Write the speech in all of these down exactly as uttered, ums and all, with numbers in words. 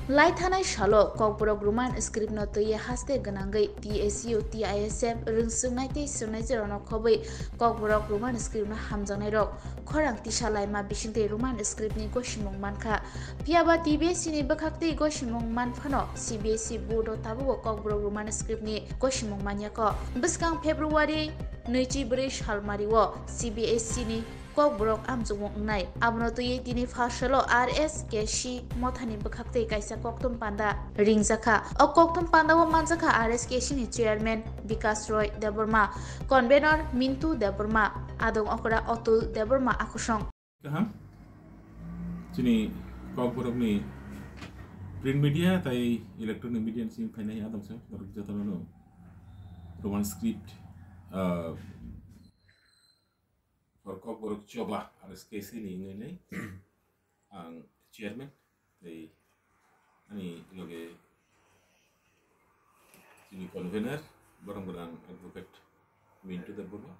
Lai thanai salo Kokborok Roman script no twiwi haste gwnangwi T S U, T I S F rwngswknai tei swrwngnaijwk rokno khobwi Kokborok Roman script no hamjaknai rok khorang tisa laima bisingtwi Roman script ni gosimung mankha. Phiya ba T B S E ni bwkhak tei gosimung manphano C B S E board o tabukbo Kokborok Roman script ni gosimung manyakho. Bwskang February nwichi bwrwi salmari o C B S E ni Kokborok amchukmung wngnai. Abono twiwi tini pharsalo R S K C mothani bwkhak tei kaisa kokthum panda ringjakha. O kokthum pandao manjakha R S K C ni chairman Bikas Roy Debbarma, convener Mintu Debbarma, adong okra Atul Debbarma akusong. Kaham. Chini Kokborokni print media tai electronic media ni simi phainai adong sa, borok jotono Roman script, ah, for Kokborok Choba R S K C ni wngwi nai ang chairman, tei ani loge chini convener borok gwnang advocate Mintu Debbarma,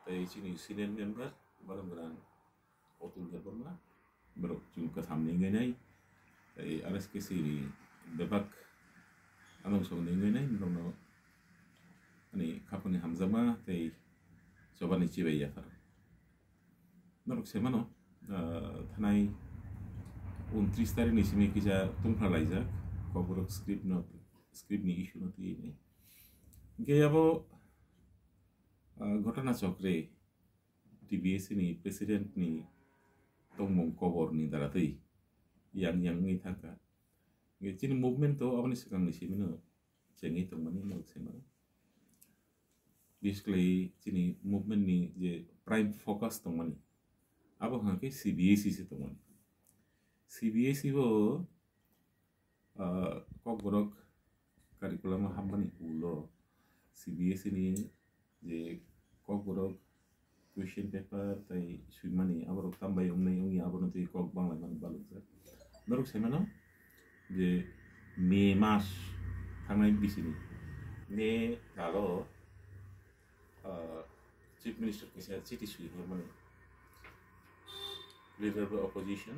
tei chini senior member borok gwnang Atul Debbarma, borok chwng kwtham ni wngwi nai, tei R S K C ni bebak anungsong ni wngwi nai, borokno ani khapangni hamjakma tei chobani chibai yaphar. Norok se mano, ah, thanai untris tarikh ni simi kisa tungphla laijak, Kokborok script no, script ni issue no twiwi nai. Hingke abo, ah, ghotona chokre T B S E ni president ni tongmung kobor ni daratwi yang yang wngwi thangkha. Hingke chini movement to aboni swkang ni simi no chengwi tongmani norok se mano. Bises khlai chini movement ni je prime focus tongmani, abo hwnkhe C B S E se tongmani. C B S E bo, ah, Kokborok curriculum o hapmani ulo C B S E ni je Kokborok question paper tai swimani aborok tambai wngnai wngya abono tei kok banglaimani balukjak. Norok sai mano je May mas thangnai bisini May talo, ah, Chief Minister kaisa chiti swi hwnmani leader of opposition,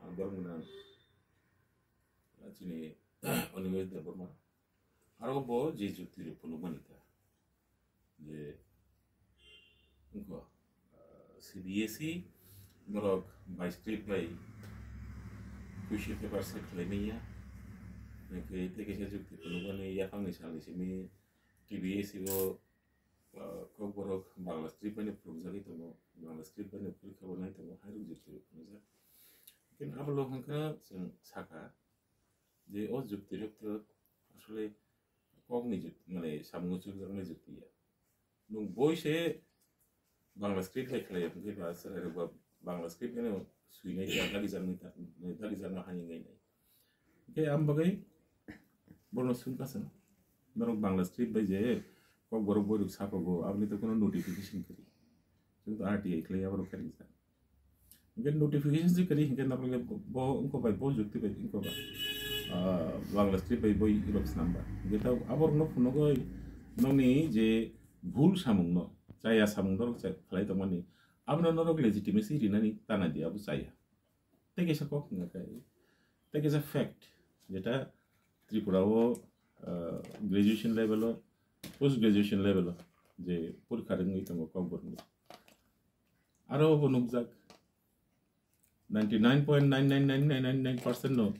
ah, borok gwnang, ah, chini Animesh Debbarma. Aro bo je jukti rok phunukmani ta. Je, wngkha, ah, C B S E borok bai script bai question paper set khlai manya. Hwnkhe tei kaisa jukti phunukmani yaphangni salni simi T B S E o, ah, Kokborok Bangla script bai no phunukjagwi tongo, Bangla script bai no porikha bo nai tongo, hairok jukti rok phunukjak. Hwnkhe abo lo hwnkha chwng sakha je o jukti rok to asole kokni jukti, mane samung chukjaknai jukti ya. Nwng boi se Bangla script hai khlai ya, hwnkhe ba chwrai rok ba Bangla script eno swinai ta, dalijaknai ta, dalijakno hani ngai nai. Hwnkhe am bagwi bono swngkha chwng, norok Bangla script bai je Kokborok boi rok sakogo, aboni to kono notification kwrwi. Chwng to R T I khlai ya, aborok khe rijak. Hingke notification se kwrwi hingke norokle bo, bo wngkha bai, bo jukti bai wngkha bai, ah, Bangla script bai boi rok snam ba. Hingke ta aborokno phunugwi nokni je bhul samungno, chaya samung norok cha-, khlai tongmani, abono norok legitimacy rinani tana di, abo chaya. Tei kaisa kok hingka khe, tei kaisa fact, jeta Tripura o, ah, graduation level o, post graduation level o je porikha rwngwi tongo Kokborok ni. Aro bo nukjak, ninety nine point nine nine nine nine nine percent no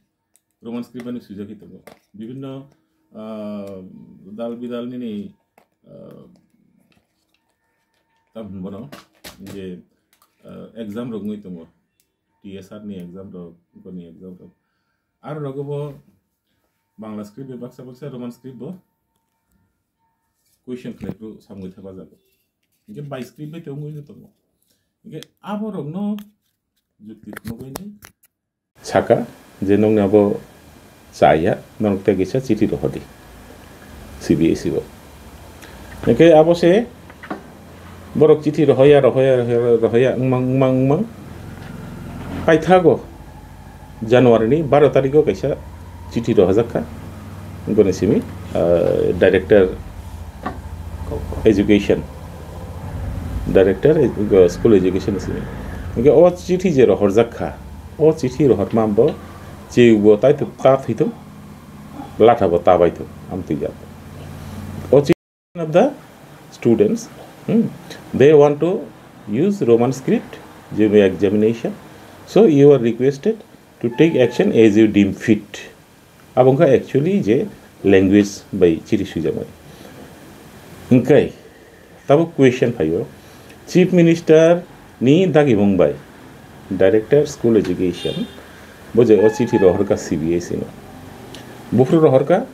Roman script bai no swijagwi tongo. Bibinno, ah, dal bidal nini, ah, tam hwn bono je, ah, exam rok wngwi tongo. T S R ni exam rok, boni exam rok. Aro rogo bo Bangla script bai baksa baksa Roman script bo question khlai phuru samwi thapa jago. Hingke bai script bai tongwi no tongo. Hingke abo rokno jukti phunugwi ni saka je nokni abo chaya, norok tei kisa chiti rohordi C B S E o. Hingke abo se borok chiti rohoya, rohoya, rohoya, rohoya, wngmang, wngmang, wngmang. Paithago January ni baro tarikh o kaisa chiti rohorjak kha. Boni simi, ah, Director Education, Director Edu-, School Education simi. Hingke o chiti je rohorjak kha, o chiti rohorma bo Chiyuk bo tai ta thwi thung, latha bo ta bai thung, amtwi jak. O chi of the students, hmm, they want to use Roman script during examination, so you are requested to take action as you deem fit. Abo wngkha actually je language bai chiri swijak bai. Hwnkhe tabuk question phaio, Chief Minister ni dagimung bai Director School Education bo je o chithi rohorkha C B S E no. Buphuru rohorkha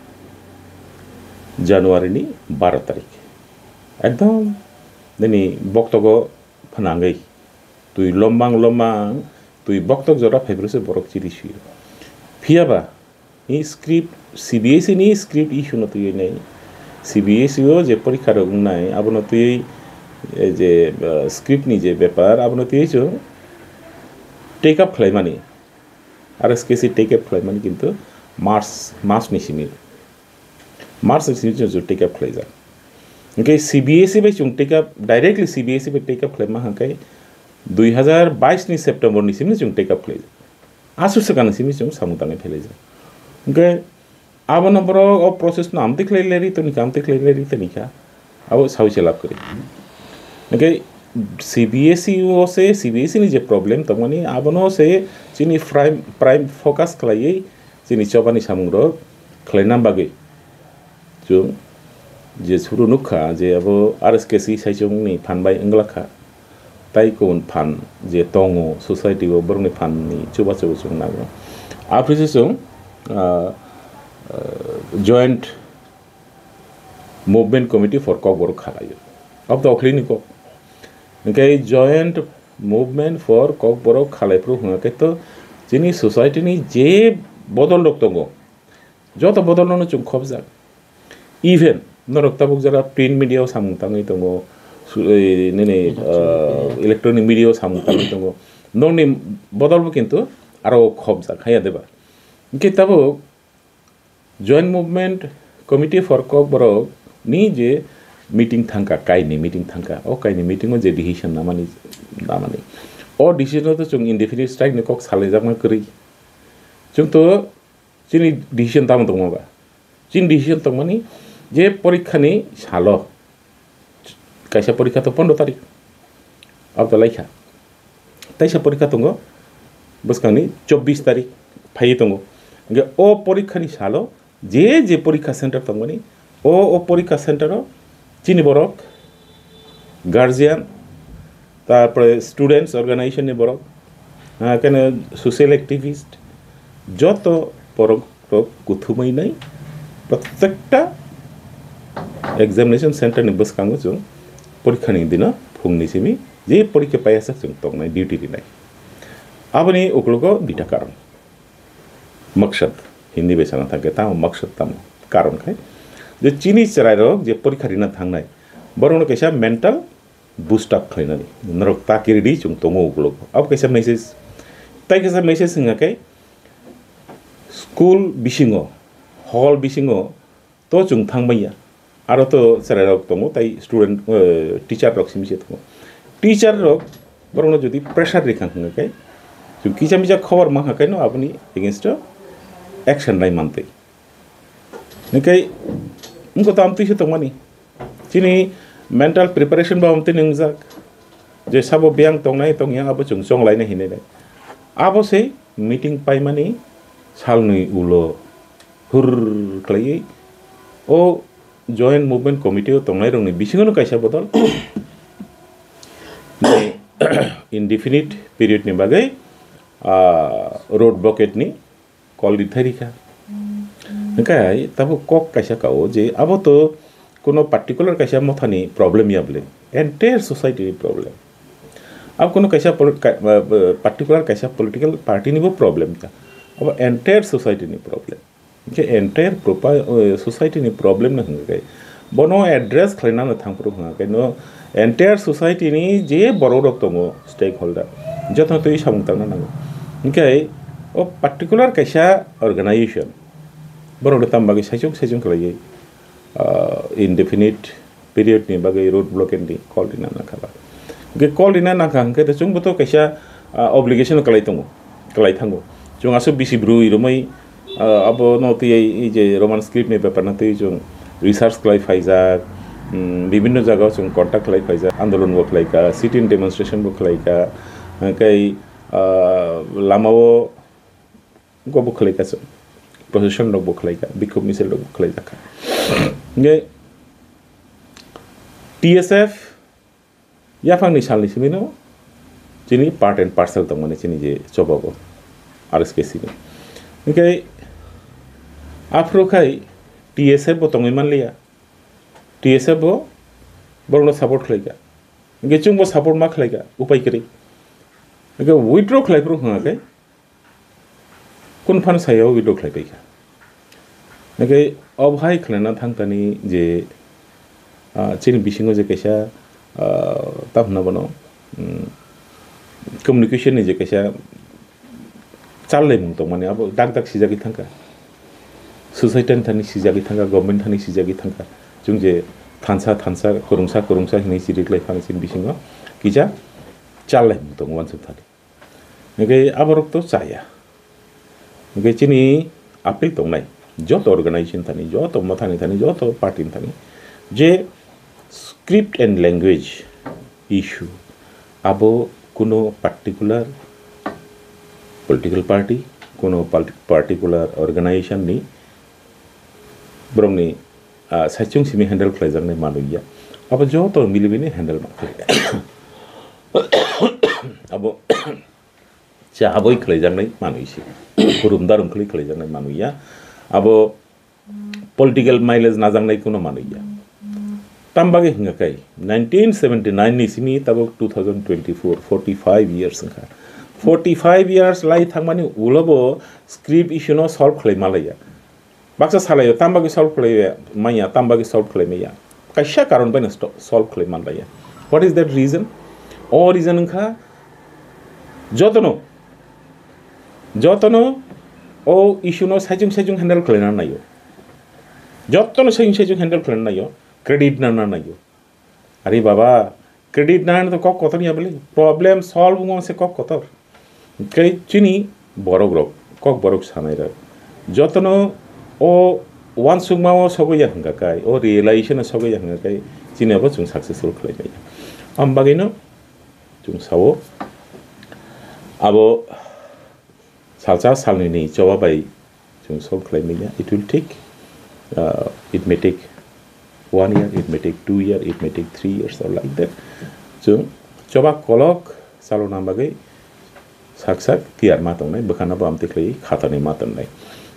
January ni baro tarik. Ekdom nini boktogo phnangwi twi lombang lombang twi boktok jora phaibrose borok chiri sio. Phiyaba ni script, C B S E ni script issue no twiwi nai. C B S E o je porikha rok wngnai, abono twiwi, eh, je, eh, script ni je bepar, abono twiwi chwng take up khlaimani. R S K C take up khlaimani kintu March, March ni simi, March ni simi chwng take up khlaijak. Hwnkhe C B S E bai chwng take up, directly C B S E bai take up khlaima hwnkhe dui hazar bais ni September ni simi chwng take up khlaijak. Aswk swkang ni simi chwng samung tangwi phelaijak. Hwnkhe abono borok o process no amtwi khlai leri tonikha, amtwi khlai leri tonikha. Abo sawi se lab kwrwi. Hwnkhe C B S E o se, C B S E ni je problem tongmani, abono se chini prime, prime focus khlaiwi chini chobani samungrok khlaina bagwi. Chwng je suru nukha je abo R S K C saichung ni phan bai wngla kha, tai kubun phan je tongo society o borokni phan ni chubachu chwng nango. Aphuru se chwng, ah, ah, Joint Movement Committee for Kokborok khalaio. Abo to okhli ni kok. Hwnkhe Joint Movement for Kokborok khalai phuru hwnkhe to chini society ni je bodol rok tongo, joto bodol no chwng khobjak. Even norok tabuk jora print media o samung tangwi tongo, su-, ei, nini, ah, electronic media o samung tangwi tongo. Nokni bodol bo kintu aro khobjak, haiya de ba? Hwnkhe tabuk Joint Movement Committee for Kokborok ni je meeting thangkha, kaini meeting thangkha, o kaini meeting o je decision namani, namani, o decision o to chwng indefinite strike ni kok salaijakma kwrwi. Chwng to chini decision tamo tongma ba? Chini decision tongmani je porikha ni salo, kaisa porikha to pondro tarik, abo to laikha. Taisa porikha tongo bwskangni chobbish tarik phaiwi tongo. Hwnkhe o porikha ni salo je je porikha center tongmani, o, o porikha center o chini borok, guardian, tarpore students organization ni borok, ah, kene social activist, joto borok rok kuthumui nai protekta examination center ni bwskango chwng porikha ni dino phung ni simi je porikha paiyasak chwng tongnai duty rinai. Aboni ukologo duita karon. Maksad, Hindi bai sana thangkhe tamo maksad tamo? Karon khai je chini chwrairok je porikha rina thangnai, borokno kaisa mental boost up khlainani. Norok ta kiri di, chwng tongo ukologo. Abo kaisa message. Tai kaisa message wngkha khe school bisingo, hall bisingo to chwng thang manya. Aro to chwrairok tongo, tai student, eh, teacher rok simi se tongo. Teacher rok borokno jodi pressure rikha hwnkha khe, chwng kisa misa khobor mankha khe no aboni against o action lai mantwi. Hwnkhe wngkha to amtwi se tongmani. Chini mental preparation bo amtwi ni wngjak. Je sabo biyang tongnai tongya abo chwng chonglaina hinwi nai. Abo se meeting paimani salni ulo hur khlaiwi o Joint Movement Committee o tongnairokni bisingono kaisa bodol indefinite period ni bagwi, ah, road blockade ni call ri thai rikha. Hwnkhe tabuk kok kaisa kao je abo to kuno particular kaisa mothani problem ya bwle, entire society ni problem. Abo kuno kaisa poli-, ka-, ba, ba, particular kaisa political party ni bo problem ta. Abo entire society ni problem. Hwnkhe entire propa-, eh, society ni problem no hwnkhe bono address khlaina no thangphuru hwnkhe no entire society ni je borok rok tongo, stakeholder, jotono twi samung tangna nango. Hwnkhe o particular kaisa organization borok rok tamo bagwi saichung saichung khlaiwi, ah, indefinite period ni bagwi road blockade ni call rina nangkha ba. Hwnkhe call rina nangkha hwnkhe to chwngbo to kaisa, ah, obligation kwlai tongo, kwlai thango. Chwng aswk bisi bwrwi romwi, ah, abo no twi ei je Roman script ni bepar no twi chwng research khlai phaijak, mm, bibinno jaga o chwng contact khlai phaijak, andolon bo khlai kha, sit-in demonstration bo khlai kha, hwnkhe, ah, lama o go bo khlai kha chwng, procession rok bo khlai kha, bikhuk misil rok bo khlai kha. Hwnkhe T S F yaphangni salni simi no chini part and parcel tongmani chini je chobago R S K C ni. Hwnkhe aphuru khai T S F bo tongwi manliya. T S F bo borokno support khlai kha. Hwnkhe chwngbo support ma khlai kha, upai kwrwi. Hwnkhe withdraw khlai phuru hwnga khe, kunu phano saya o withdraw khlai pai kha. Hwnkhe obo hai khwlaina thang thani je, ah, chini bisingo je kaisa, ah, tamo hwnna bono, mm, communication ni je kaisa challaimung tongmani abo dak dak sijagwi thangkha. Society ni thani sijagwi thangkha, government thani sijagwi thangkha. Chwng je thansa thansa, kwrwngsa kwrwngsa hinwi chiriklai phano chini bisingo kisa challaimung tongo uansuk thani. Hwnkhe aborok to chaya. Hwnkhe chini appeal tongnai, joto organization thani, joto mothani thani, joto party ni thani, je script and language issue, abo kuno particular political party, kuno pal-, particular organization ni borokni, ah, saichung simi handle khlaijaknai manwi ya. Abo joto milibini handle ma khlai. Abo cha haboi khlaijaknai manwi se. Hurum darum khlai khlaijaknai manwi ya. Abo political mileage najaknai kuno manwi ya. Tam bagwi hwnga kai nineteen seventy nine ni simi tabuk two thousand twenty four, forty five years wngkha. Forty five years lai thangmani ulo bo script issue no solve khlai malaiya. Baksa salaio, tam bagwi solve khlai manya, tam bagwi solve khlai manya. Kaisa karon bai no sto-, solve khlai manlaiya. What is that reason? O reason wngkha jotono, jotono o issue no saichung saichung handle khlaina naio. Jotono saichung saichung handle khlaina naio, credit nana naio. Ari baba, credit nana to kok kotor ya bole, problem solve wngma se kok kotor. Hwnkhe chini borok rok, kok borok sanai rok, jotono o uansukma o sogwi ya hwnka kai, o realization o sogwi ya hwnka kai, chini abo chwng successful khlai maya. Am bagwi no chwng sao, abo salsa salnwi ni choba bai chwng solve khlai maya. It will take, uh, it may take one year, it may take two year, it may take three years or like that. Chwng choba kolok chalona bagwi sak sak tiyar ma tongnai, bwkhano bo amtwi khlai khatanwi ma tongnai.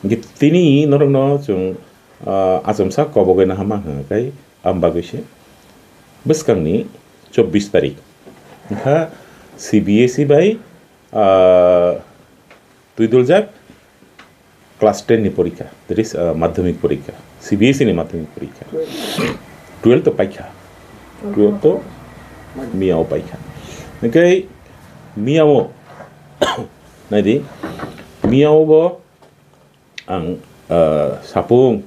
Hwnkhe tini norokno chwng, ah, achomsa kobogwi nahama hwnka kai, am bagwi se bwskangni chobbish tarik wngkha C B S E bai, ah, twiduljak class ten ni porikha, that is, uh, madhyamik porikha, C B S E ni madhyamik porikha. Twelve to paikha. Twelve to miyao paikha. Hwnkhe miyao, naidi, miyao bo ang, uh, sapung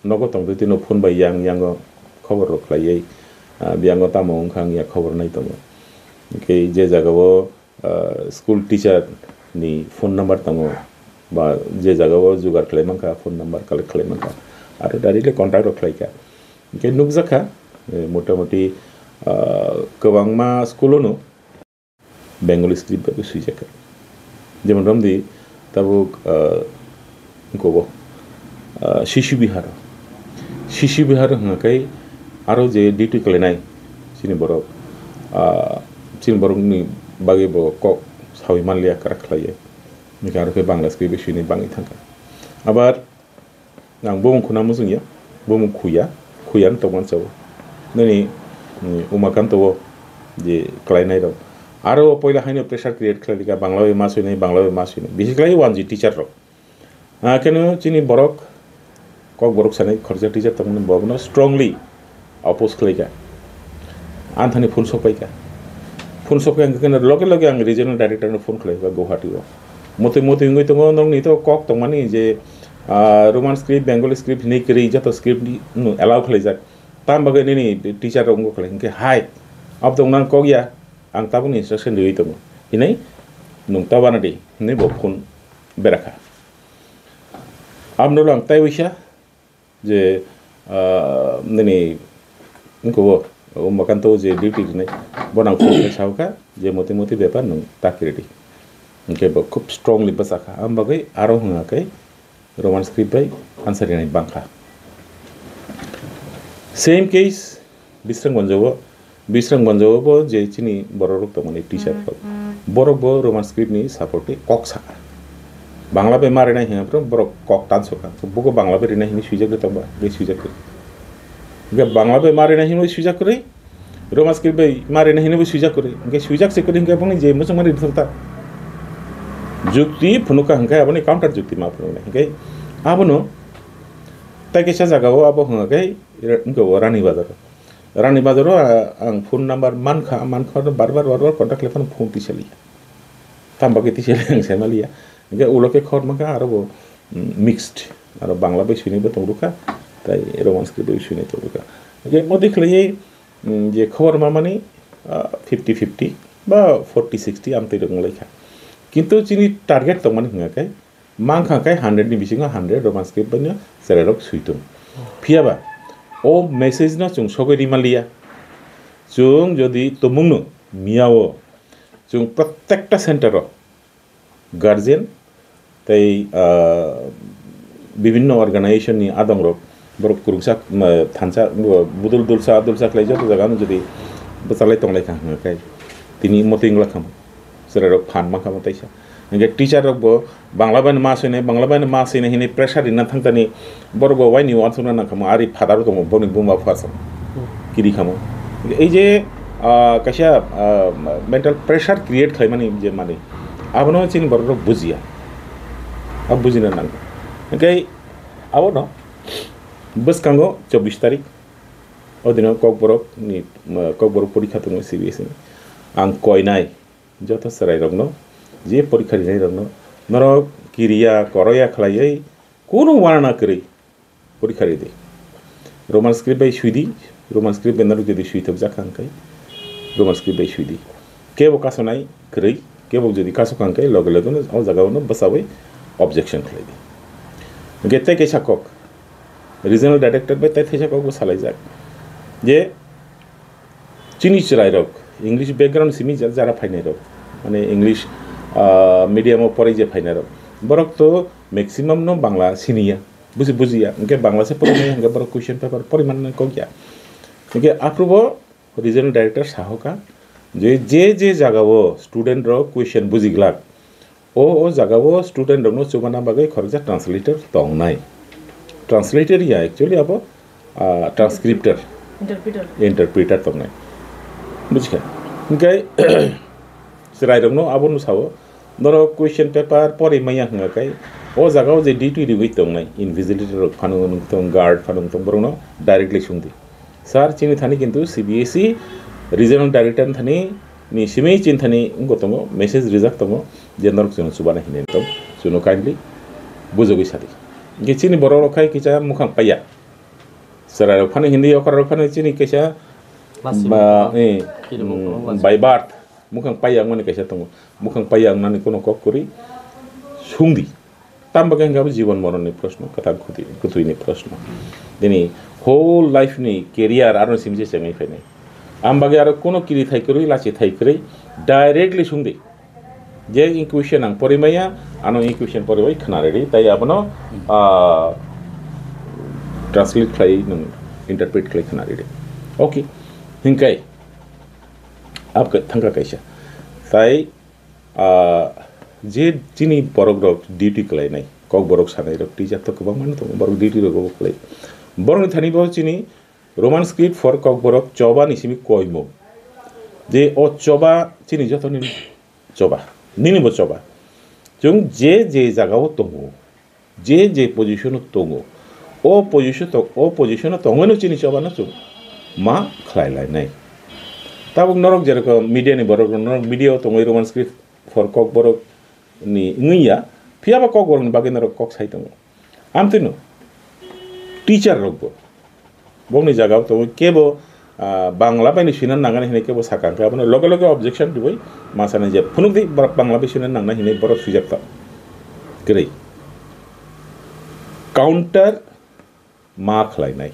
nogo tongtwi tino phone bai yang yango khobor rok khlaiwi, ah, biyango tamo wngkha wngya khobor nai tongo. Hwnkhe je jagao, ah, school teacher ni phone number tongo, ba je jagao jugar khlai mankha, phone number collect khlai mankha, aro directly contact rok khlaikha. Hwnkhe nukjakha, eh, motamoti, ah, kwbangma school o no Bengali script bai bo swijak kha. Jemon romdi tabuk, ah, kobo, ah, Shishu Bihar. Shishu Bihar hwnga khe aro je duty khlainai chini borok, ah, chini borokni bagwi bo kok sawi manliya kwrak khlaiwi. Hwnkhe aro khe Bangla script bai swinai bangwi thangkha. Abar Ang bumung khuna muchungya, bumung khuya, khuya no tongmani chao. Nini, mm, Umakant o je khlainai rok. Aro poila haino pressure create khlai rika, Bangla bai ma swinai, Bangla bai ma swinai. Bisi khlai wanji teacher rok. Ah, keno chini borok, kok borok sanai khoroksa teacher tongmani, bobono strongly oppose khlaikha. Anthani phone sokpaikha. Phone sokpai ang khe loge loge ang regional director no phone khlaikha Guwahati o. Motwi motwi wngwi tongo, nokni to kok tongmani je, ah, Roman script, Bengali script hinwi kwrwi joto script ni, no allow khlaijak. Tam bagwi nini teacher rok wngkha khlai hwnkhe hai. Abo tong nang kok ya, ang tabukni instruction riwi tongo. Hinwi nwng ta bana di, hinwi bo phone berakha. Abno ang tai wisa je, ah, nini wngkha o, o Umakanta o je duty rinai, bo nang phone khe sao kha je moti moti bepar nwng ta kiri di. Hwnkhe bo khub strongly bwchakha, am bagwi aro hwnga khe Roman script bai answer rinai bangkha. Same case Bisrang Banjao, Bisrang Banjao bo je chini borok rok tongmani teacher rok, borok bo Roman script ni support ni kok saka. Bangla bai ma rinai hwnwi borok kok tan soka. Bugo Bangla bai rinai hwnwi swijak de tongba, de swijak de. Hwnkhe Bangla bai ma rinai hwnwi swijak kwrwi, Roman script bai ma rinai hwnwi bo swijak kwrwi. Hwnkhe swijak se kwrwi hwnkhe bongni je muchungmani rithok ta. Jukti phunukha hwnkhe aboni counter jukti ma phunuknai. Hwnkhe abono tai kaisa jagao abo hwnga khe hwnkhe bo Rani Bazar. Rani Bazar o, ah, ang phone number mankha, mankha bar bar bar bar contact khlai phano phone tisali. Tamo bagwi tisali ang sai maliya. Hwnkhe ulo khe khor mankha aro bo, mm, mixed. Aro Bangla bai swinai bo tong rwkha, tai Roman script bai swinai tong rwkha. Hwnkhe modi khlaiwi, mm, je khobor mamani, ah, fifty fifty ba forty sixty amtwi rok wng laikha. Kintu chini target tongmani hwnga khe, mankha khe hundred ni bisingo hundred Roman script bai no chwrairok swi tong. Phiyaba o message no chwng sogwi ri manliya. Chwng jodi tumungno miyao chwng protekta center o guardian tei, ah, bibinno organization ni adongrok borok kwrwngsa, ah, thansa, budul dulsa dulsa khlai joto jagano jodi bwchalai tonglaikha hwnga khe tini motwi wnglakhamo. Chwrairok phan mankha mo taisa. Hwnkhe teacher rok bo Bangla bai no ma swinai, Bangla bai no ma swinai hinwi pressure rina thangtani borok bo waini uansukna nangkhamo, ari father tongo boni buma phuarsa kiri khamo. Hwnkhe ei je, ah, kaisa, ah, mental pressure create khlaimani je manwi, abono chini borok rok bujiya, abo bujina nango. Hwnkhe abono bwskango chobbish tarik o dino Kokborok ni, ah, Kokborok porikha tongo C B S E ni. Ang koinai joto chwrairokno, je porikha rinairokno, norok kiriya koroya khlaiwi kunu uanana kwrwi porikha ridi. Roman script bai swidi, Roman script bai norok jodi swithokjak kha hwnkhe Roman script bai swidi. Kebo kasonai kwrwi, kebo jodi kasokha hwnkhe loge loge no o jagao no bwchaui objection khlaidi. Hwnkhe tei kaisa kok, regional director bai tei thaisa kok bo salaijak je, chini chwrairok English background simi ja-, jara phainairok, mane English, ah, medium o porai je phainairok, borok to maximum no Bangla siniya, buji-, bujiya, hwnkhe Bangla se porinai hwnkhe borok question paper porimanna kokya. Hwnkhe aphuru bo regional director sahoka je, je, je jagao student rok question bujiglak, o, o jagao student rokno chubana bagwi khoroksa translator tongnai. Translator ya, actually abo, ah, transcriptor, interpreter. Interpreter tongnai. Bujikha? Hwnkhe chwrairokno abono sao, norok question paper porimaya hwnga khe, o jagao je duty riwi tongnai, invigilator rok phano wng tong, guard phano wng tong, borokno directly sungdi. Sir, chini thani kintu C B S E regional director ni thani ni simi chini thani wngkha tongo, message rijak tongo je norok chwngno chubana hinwi tong, chwngno kindly bujogwi sadi. Hwnkhe chini borok rok khai kisa mukhang paiya. Chwrairok phano hindi, okra rok phano chini kaisa Lasima ba, eh, kiri mm, mokolo lasima. By birth mukhang paiya wngmani kaisa tongo. Mukhang paiya wngnani kono kok kwrwi sungdi. Tamo khe hwnkhe abo jibon moron ni proshno, kwtal kwtwi, kwtwi ni proshno. Bini whole life ni career aro simi se chengwi phainai. Am bagwi aro kono kiri thai kwrwi, lachi thai kwrwi, directly sungdi. Je equation ang porimaya, ano equation poriwi khna ridi, tai abono, ah, translate khlai nwng interpret khlai khna ridi. Okay, hinkai ab thangka kaisa. Tai Ah, je chini borok rok duty khlainai, kok borok sanai rok, teacher to kwbangma no tongo, borok duty rok bo khlai. Borok ni thani bo chini Roman script for kok borok choba ni simi koimo. Je o choba chini joto ni choba, nini bo choba. Chwng je je jaga o tongo, je je position o tongo, o position to-, o position o tongwi no chini choba no chwng ma khlai lai nai. Tabuk norok jerokom media ni borok rok, norok media o tongwi Roman script for kok borok ni wngwi ya, phiya ba kok borok ni bagwi norok kok sai tongo. Amtwi no teacher rok bo bongni jaga o tongo kebo, ah, Bangla bai ni swina nangani hinwi kebo sakha, hwnkhe abono loge loge objection riwi ma sanai je phunuk di borok Bangla bai swina nangnai hinwi borok swijak ta. Kwrwi. Counter ma khlainai.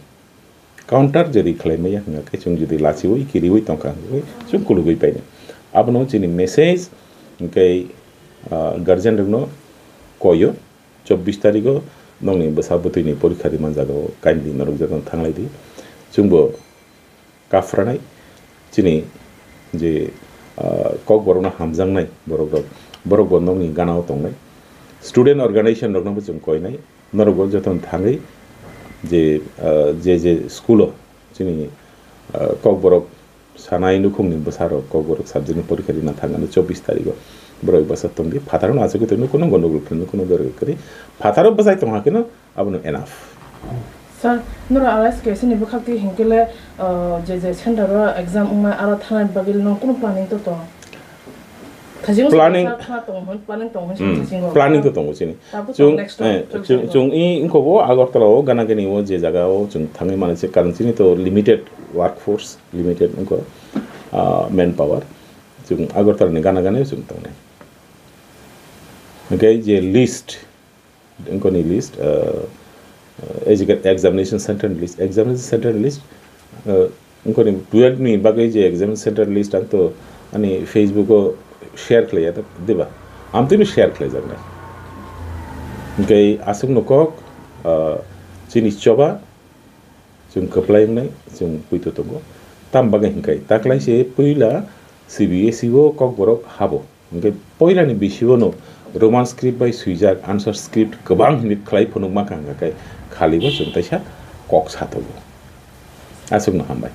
Counter jodi khlaimaya hwnkha khe chwng jodi lachiwi kiriwi tongkha hwnkhe chwng kulugwi painai. Abono chini message hwnkhe, ah, guardian rokno koyo, chobbish tarigo nokni bwsa bwtwini porikha rima jagao kindly norok jotono thanglaidi. Chwngbo kapranai chini je, ah, kokborokno hamjaknai borokrok, borokbo nokni ganao tongnai. Student organization roknobo chwng koinai, norokbo jotono thangwi je, ah, je je school-o chini, ah, kokborok sanai nukhungni bwsarok kokborok subject-ni porikha rina thangani chobbish tarigo borok bwsa tongdi, phataro no achugwi tongdi, kuno gondogol kwrwi, kuno dorgoi kwrwi, phataro bwsai tongha kheno abono enough. Sir, noro R S K S ni bwkhak twi hinkhe le, uh, je je center o exam wngnai aro thangnai bagwi nang kunu planning to tong? Thajingo Planning sir, planning tong hwn, planning tong hwn Hmm, thajingo. Planning to tongo chini. Tabuk Chwng, tong next eh, time, chwng, chwng i wngkho bo Agartala o gana gani o je jaga o chwng thangwi mani se, karon chini to limited workforce, limited wngkho, ah, manpower. Chwng Agartala ni gana gani o chwng tongnai. Hwnkhe je list, wngkoni list, uh, uh, educa-, examination center ni list, examination center ni list, uh, wngkoni twelve ni bagwi je examination center list ang to ani Facebook o share khlaiya, diba? Amtwino share khlaijaknai. Hwnkhe aswkno kok, uh, chini choba, chwng kwplai wngnai, chwng poito tongo. Tam bagwi hwnkhe, taklai se puila C B S E o kokborok habo. Hwnkhe poilani bisingo no Roman script bai swijak answer script kwbang hinwi khlai phunukma kha, hwnkhe khalibo chwng teisa kok sa tongo. Aswkno hambai.